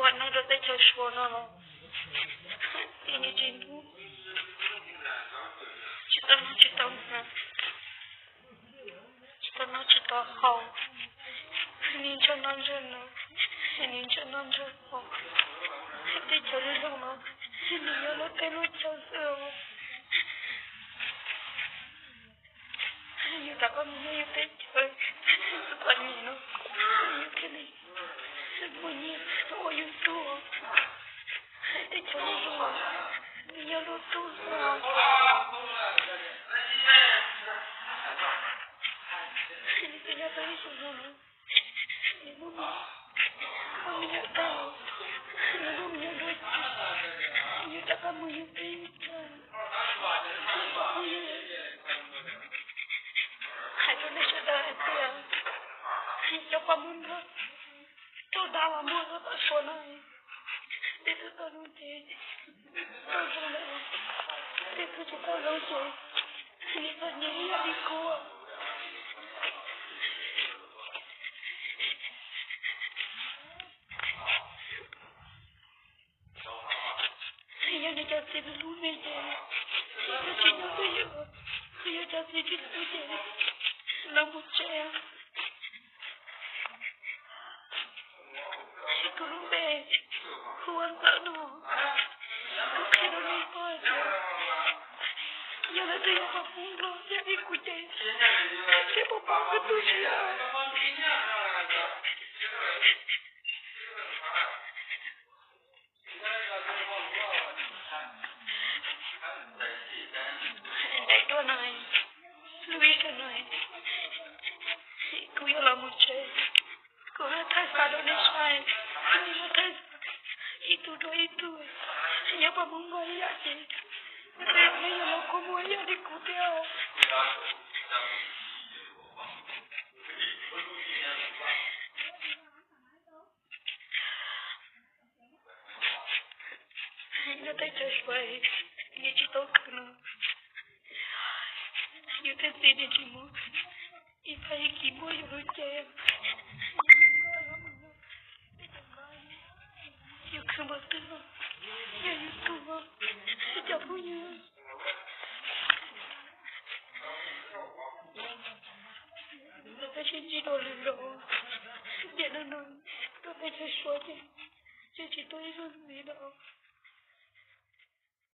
Qhov no rau teb chaws Suav no los txi nti tsis ntub, tsis tau noj tsis tau hnav, tsis tau noj tsis tau haus, nim ntshaw noj ntshaw hnav, nim ntshaw noj ntshaw haus. Teb chaws zoo zoo no, nim nyob lub teb lub chaw xwb. Yus rov qab mus nyob yus teb chaws, tus poj niam no, yus thiaj li muaj nyiaj ua yus tug. Teb chaws zoo zoo, nws yog lub tug xwb. Nws twb nyob tau ib xyoos no lawm, nws muaj me nyuam tag, nws muaj me nyuam dua, yus rov qab mus yus teb chaws. Hais rau nej sawv daws hais tias, cov poj muag nrog rau dab los muag rau tom Suav no, tej tug tau zoo ces tau zoo lawm, tej tug tsis tau zoo ces nws txom nyem ib yam li kuv. Yog nej cov txiv hlub me ces tsis nyob twj ywm, yog cov txiv tsis hlub ces los mus tsev. Kuv lub npe hu ua Ntxawm no, kuv qhia rau nej paub tias yog leej twg yog poj Hmoob Nplog yog li kuv ces, ces puas paub kuv tu siab. Daim duab no, lub ib sab no, kuv yuav los mus tsev, kuv yuav thaij xa rau nej saib, kuv yuav thaij xa ib tug rau ib tug, yog poj Hmoob Nplog ib yam ces, nej yuav los kua muag ib yam li kuv thiab. Nyob teb chaws Suav, yus tsis tau khwv no, yus tej txiv nws tsis muaj, ib txhia yus tsis muaj yus lub cev, yus khwv npaum twg los yog yus tug, cov phooj ywg. Tab sis ntsib dua lwm zaus, tiam no no, tuaj teb chaws Suav ces, ces tsis tuaj ib zaug ntxiv lawm.